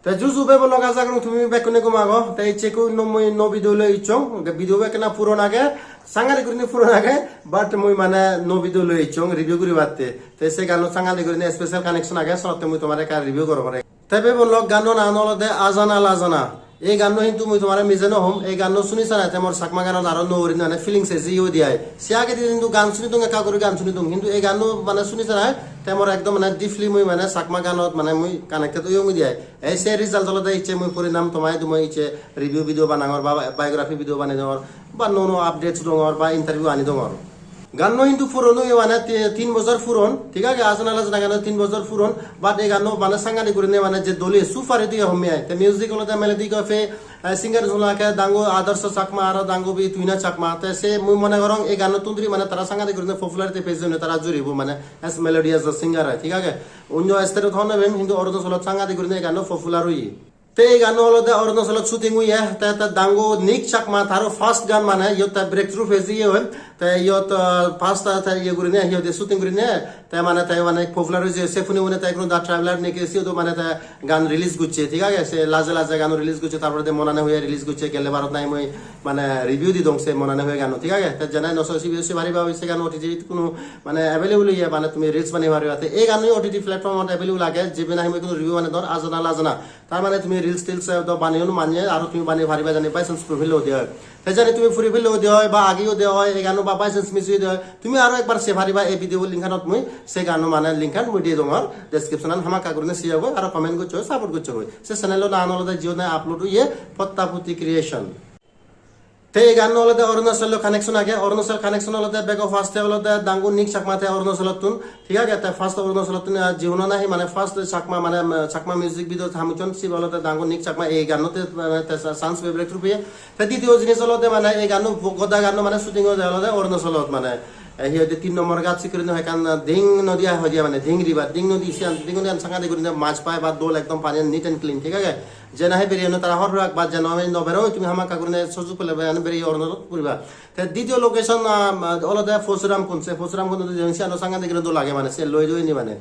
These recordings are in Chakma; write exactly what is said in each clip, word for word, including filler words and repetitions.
Te juju bebo lok, aja gorong tumi bekkune gom ago. Te icche ekku no mui no video loi icchong. Video bo ekkena puron age, sangare gurinei puron age, but mui mane no video loi icchong review guribatte. Te se ganno sangare gurinei special connection age, senotte mui tomare ekka review gorongor. Te bebo lok, ganno nang olode Ajana Lajana. Ei ganno hintu mui tomare mije no hom, ei ganno suni sanai te mor Chakma ganot aro no gurinei mane feelings eji oi di ai. Se agedi hintu gan suni dong, ekka guri gan suni dong, hintu ei ganno mane suni sanai te mor ekdom mane deeply mui mane Chakma ganot mane mui connected oyong di ai. Ei se result olode icche mui porinam tomai dumoi icche review video banangor ba biography video banei dongor ba nuo nuo updates dongor ba interview ani dongor. Ganno hintu puron oye, mane ti-, tin bojor puron, thik age, Ajana Lajana ganno tin bojor puron, but ei ganno mane sanghatik gurinei mane je dol oye, super hit oye homme ai. Te music olode melody gofe, eh, singer jolake dangu Adarsh Chakma aro dangubi Tuina Chakma. Te se mui mone gorong ei gannottun duri mane tara sanghatik gurinei popularity pei jeyonne, tara juribo mane as melodious singer ai, thik age. Onyo state-ot hobor nw pem, hintu Arunachalot sanghatik gurinei ei ganno popular oye. Te ei ganno olode Arunachalot shooting oye, te, te dangu Nick Chakma taro first gan mane iyot te breakthrough pei jeye oi, te iyot, ah, first te, te iye gurinei, iyot shooting gurinei, te mane, te mane popular oye, se phone-e phone-e te ekko da Traveler Nick siyot mane te gan release gocche, thik age, se Laje Laje gan release gocche, tar pore te Monane Hoye release gocche, gelle barot nahi mui mane review di dong se Monane Hoye ganno, thik age, te jenai no so sibe se pariba oi se gan O T T-t hono mane available oye, mane tumi reels banei pariba. Te ei ganno O T T platform-ot available age, jibe nahi mui hono review banei dong, Ajana Lajana. Tar mane tumi reels teels, eh, do baneyon manye, aro tumi banei pariba jani by chance puri pelle ode oi. Te jani tumi puri pelle ode oi ba age ode oi, ei ganno ba by chance miss ode oi, tumi aro ekbar sei pariba ei video link anot mui, se ganno mane link an mui di dongor description an, hamakkai gurinei sei oi aro comment goccho, support goccho oi. Se channel o nang olode jiyot nahi upload oye Pottaputi Creation. Te ei ganno olode Arunachal connection age, Arunachal connection olode bego first e olode dangu Nick Chakma te Arunachalottun, thik age, te first Arunachalottun, ah, jihuno nahi mane first Chakma mane, um, Chakma music video hamuchon sibe olode dangu Nick Chakma ei ganno te, mane te chance pebe group e. Te ditiyo jinis olode mane ei ganno bo-, goda ganno mane shooting ode olode Arunachalot mane, eh, hi hoide tin nombor ghat sikkuri no ekkan Ding nodi ai hoide mane Ding river, Ding nodi siyan, Ding nodi an sanghatik gurinei maj pai ba dol ekdom pani neat and clean, thik age? Je nahi bereyonne tara hobor pebak, ba je nahi no beroi tumi hamakkai gurinei sujog pele bereyonne, bereye Arunachalot puriba. Te ditiyo location, ah, olode Posuram Kund, se Posuram Kund olode siyan sanghatik gurinei dol age mane, se loi joi ni mane.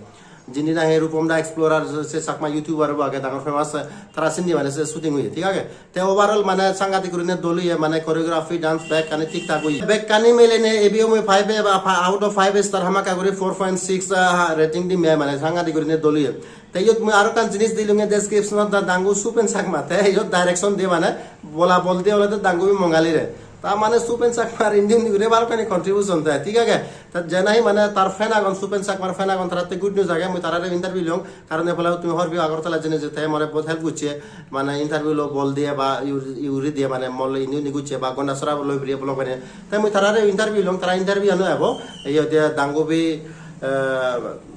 Jindi nahi Rupam Da Explorer, se Chakma YouTuber bo age dangor famous, tara sindi mane se shooting oye, thik age? Te overall mane sanghatik gurinei dol oye, mane choreography, dance bekkani thik thak oye. Bekkani milinei ebe o mui five e ba fi-, out of five star hamakkai guri four point six, ah, rating dim ai, mane sanghatik gurinei dol oye. Te iyot mui aro ekkan jinis dilunge description-ot, da dangu Supen Chakma, te iyot direction diye mane bola bol diye olode dangubi Mongali re. Ta mane Supen Chakmar indi undi guri balokkani contribution de, thik age? Ta je nahi mane tar fan agon, Supen Chakmar fan agon, taratte good news age, mui tarare interview liyong, karon ei pala tumi hobor peyo Agartala jeinei je te more bahut help gocche, mane interview lo bol diye ba iu-, iuri diye mane mol indi undi gocche ba Gondasora loi beriye vlog banei. Te mui tarare interview liyong, tara interview ano ebo, ei ode dangubi, eh,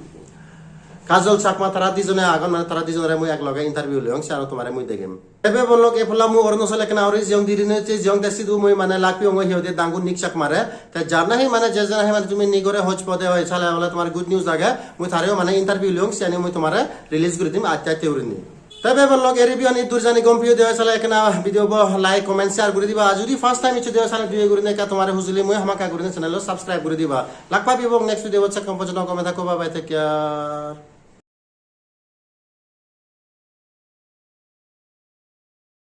Kajol Chakma, tara dijone agon, mane tara dijonore mui ek loge interview loyong, se aro tomare mui degem. Ebe bolok e phola mui Arunachal ekkena uri jiyong, di din oi jiyong, te sidu mui mane lak peyong oi hi hoide dangu Nick Chakmare. Te jar nahi mane je je nahi mane tumi Nick ore hoj po de oi sale ole tomar good news age, mui tareo mane interview loyong, siyani mui tomare release guri dim aste aste gurinei. Te ebe bolok e review ani dur jani gom piyo de oi sale ekkena video bo like, comment, share guri diba. Ar judi first time iccho de oi sale dibe gurinei ekka tomare hujuli mui hamakkai gurinei channel o subscribe guri diba. Lak pebong next video bot, se kom pojjonto gome thakko, bye bye, take care.